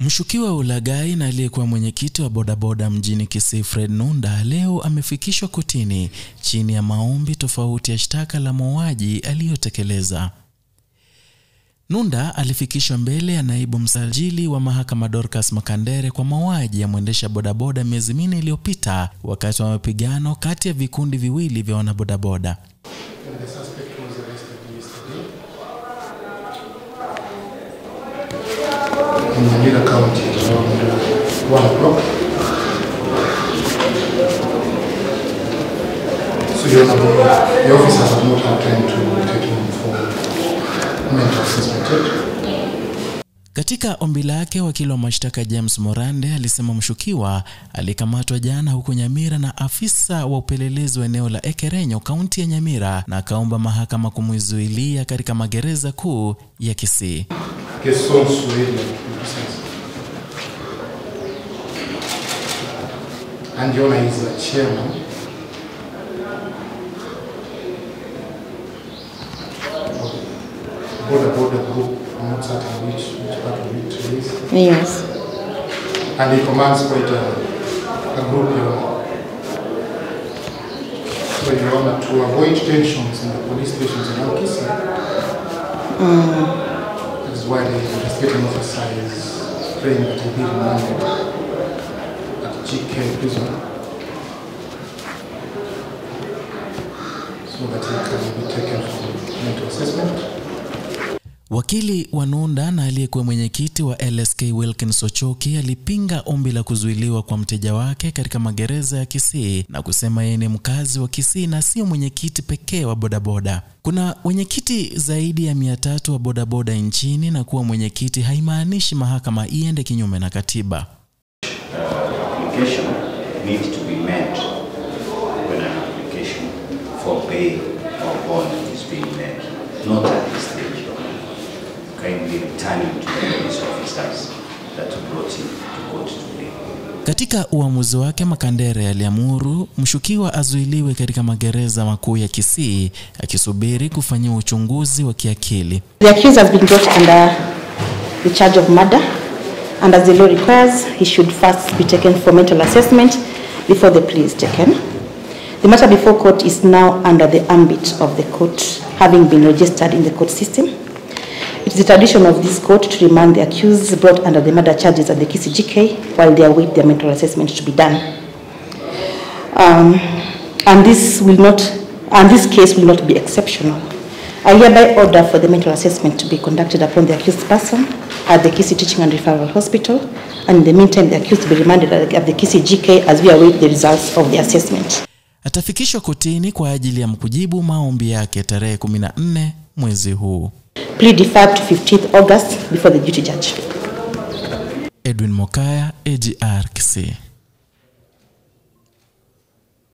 Mshukiwa wa ulaghai na aliyekuwa mwenyekiti wa bodaboda mjini Kisii Fred Nunda leo amefikishwa kotini chini ya maombi tofauti ya shtaka la mauaji aliyotekeleza. Nunda alifikishwa mbele ya naibu msajili wa mahakama Dorcas Makandere kwa mauaji ya mwendesha bodaboda miezi minne iliyopita wakati wa mapigano kati ya vikundi viwili vya wanabodaboda. And the suspect was arrested yesterday in Nyamira County at around 1 o'clock. So, Your Honor, the officers have not had time to take him for mental assessment yet. Katika ombi lake, wakili wa mashtaka James Morande alisema mshukiwa alikamatwa jana huko Nyamira na afisa wa upelelezi wa eneo la Ekerenyo, kaunti ya Nyamira, na akaomba mahakama kumzuilia katika magereza kuu ya Kisii. Gesonso area, to be precise. And Your Honor is the chairman of Boda Boda Group. I'm not certain which part of it is. Yes. And he commands quite a group, Your Honor. So, Your Honor, to avoid tensions in the police stations in Kisii, that is why the investigating officer is praying that he be remanded at GK prison so that he can be taken for mental assessment. Wakili wa Nunda na aliyekuwa mwenyekiti wa LSK Wilkins Ochoki alipinga ombi la kuzuiliwa kwa mteja wake katika magereza ya Kisii na kusema yeye ni mkazi wa Kisii na sio mwenyekiti pekee wa bodaboda. Kuna wenyekiti zaidi ya 300 wa bodaboda nchini na kuwa mwenyekiti haimaanishi mahakama iende kinyume na katiba. Application needs to be met when an application for bail or bond is being made, not at this stage. Kindly returning to the police officers that brought him to court today. Katika uamuzi wake, Makandere aliamuru mshukiwa azuiliwe katika magereza makuu ya Kisii akisubiri kufanyiwa uchunguzi wa kiakili. The accused has been brought under the charge of murder, and as the law requires, he should first be taken for mental assessment before the plea is taken. The matter before court is now under the ambit of the court, having been registered in the court system. It is the tradition of this court to remand the accused brought under the murder charges at the Kisii GK while they await their mental assessment to be done. And this will not, and this case will not be exceptional. I hereby order for the mental assessment to be conducted upon the accused person at the Kisii Teaching and Referral Hospital, and in the meantime, the accused will be remanded at the Kisii GK as we await the results of the assessment. Atafikishwa kotini kwa ajili ya kujibu maombi yake tarehe 14 mwezi huu. Plea deferred to 15th August before the duty judge. Edwin Mokaya, AGR Kisii.